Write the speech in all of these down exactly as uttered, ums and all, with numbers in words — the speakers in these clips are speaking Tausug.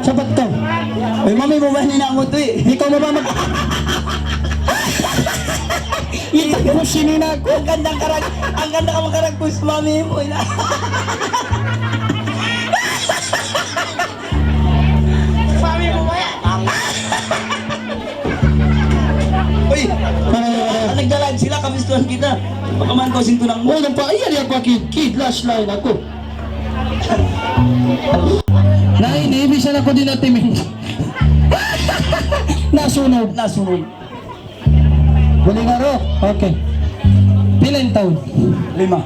Sapat kaw. Uy, mami mu ba ini na mo tu, eh? Ikaw mu ba mag-, ita ko sinina ko. Ang ganda karag-, ang ganda ka makarag-, mami mu, ina. Mami mu ba yan? Uy, ah, nagdalag sila, kabistuhan kita. Baka man kaw sintunang mo. Uy, nampa-, iya, iya, pakid, kid, last line ako. Na ini, bisan ako di' na timin. Nasunog. Nasunog. Huli na ro. Okay. Pila in taon? Lima.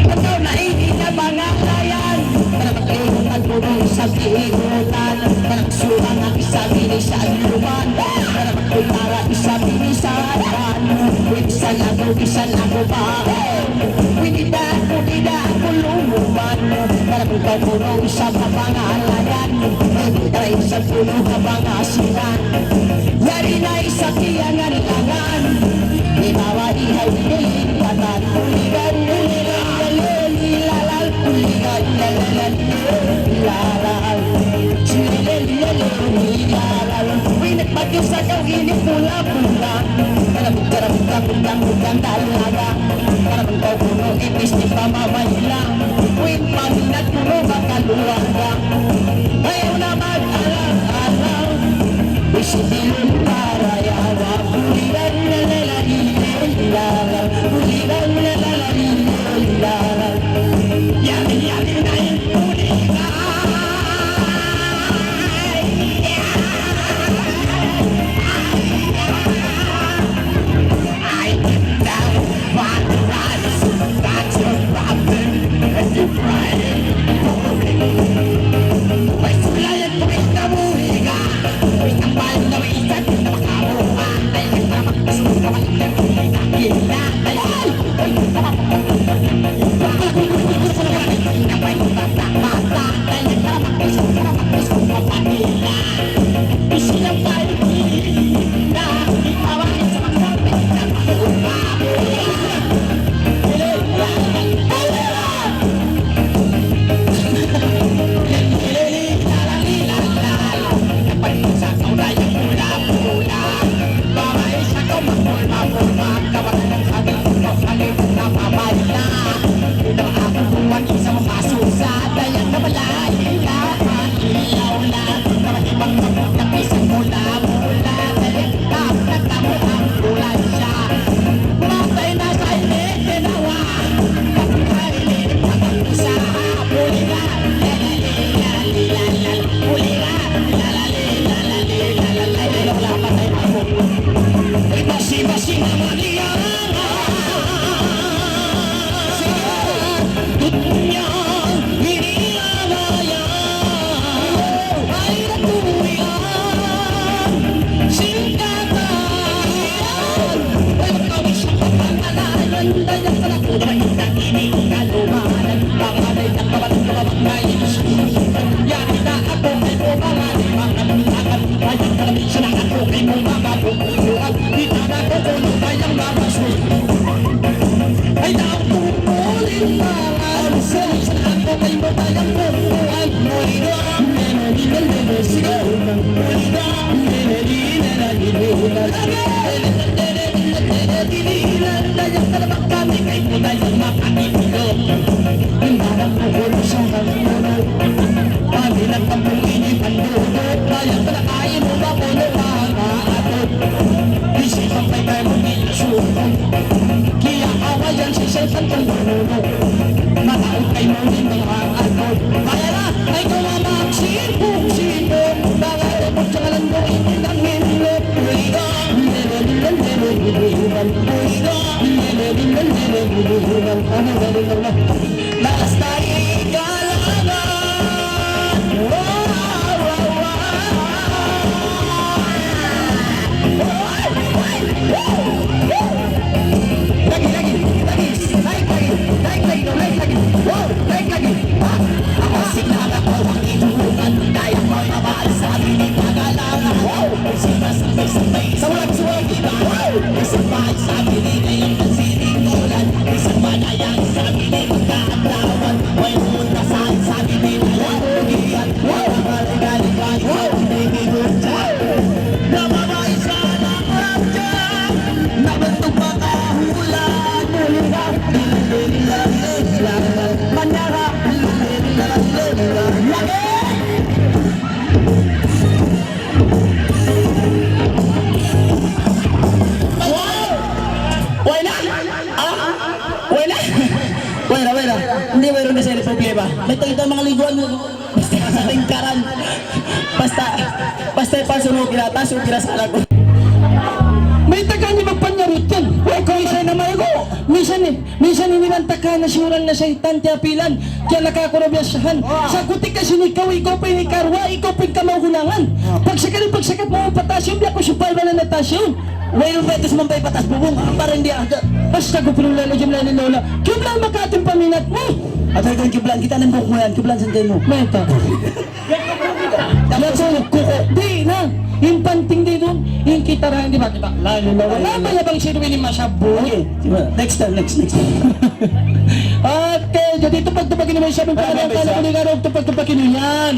Ikaw na ini na pangalayan, para makaihutan ko ng isang ihutan, para magsulang ang isang ini sa anuman, para magkuntara isang ini sa anuman, with isang ako, isang ako ba? With ida ako, ida ako lumuman, para magkapuno isang kapangalayan, para isang puno kapangasinan. Yari na isang iyangan-iyangan. Ibawa ihaw ini katan. Uligan, uligan, lalal, uligan, lalal, lalal. Sililil, lilil, lalal. Winit bagyo sa kaw ini pula-pula. Karabut, karabut, karabut, karabut, karabut, talaga. Karabut, karabut, karabut, ipis, ipamamay lang. Win paminat kuno makaluwaga. Ayaw na mag-alang-alang. Isidilun para yawa. Buligan na lalaki. Buligan na lalaki. Yari, yari na in buligan. I get down, my rights, that's your problem. If you pray, Lagi, lagi, lagi. Naik lagi, naik lagi, naik lagi. Wow, naik lagi. Ha? Wow. Wala na? Ha? Wala na? Wala na, wala na. Hindi, wala na sa problema. May tayo manga liguan mo. Basta sa lingkaran. Basta, basta ipasunog, pinatas, o pinasala ko. Mayta' kaw magpanyarut yan. Way ko isa na may ko. Minsan eh, minsan ini lang taka na siyuran na saytan, tiyapilan. Kaya nakakurabiyasahan. Sa kuti kasi ikaw, ikaw pa ini karwa, ikaw pa ini kamagulangan. Pagsakat, pagsakat mu patas yan, biya' ku supay ba na natas yan? Wayruun pa itu sumampay pa taas bubung, ampa rin di ada. Astagfirullah, jumlah ni lola. Jumlah makatim paminat mu. Atay kan kiblan, kita' na in buhuk mu yan, kiblan sa tiyan mu. Mayta'. Tapos, kuko. Di' na. In panting di' duun, in kita ra, di' ba kita? La ilaha illallah. Wala' pa ya bang siya duun ini masabu. Okay, diba? Next time, next, next time. Okay, jadi tupag-tupag ini, may sabi pa. Tupag-tupag ini, tupag-tupag ini yan.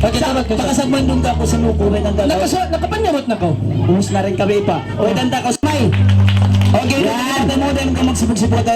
Okay, sa, tapos, makasagman duun ka ako sa nuko, may tanda ka. Nakasa-, nakapanyawat na ka. Ubus na rin kami pa. O, may tanda ka sa may. Okay, yan. Tanda mo din ka magsipag-sipag.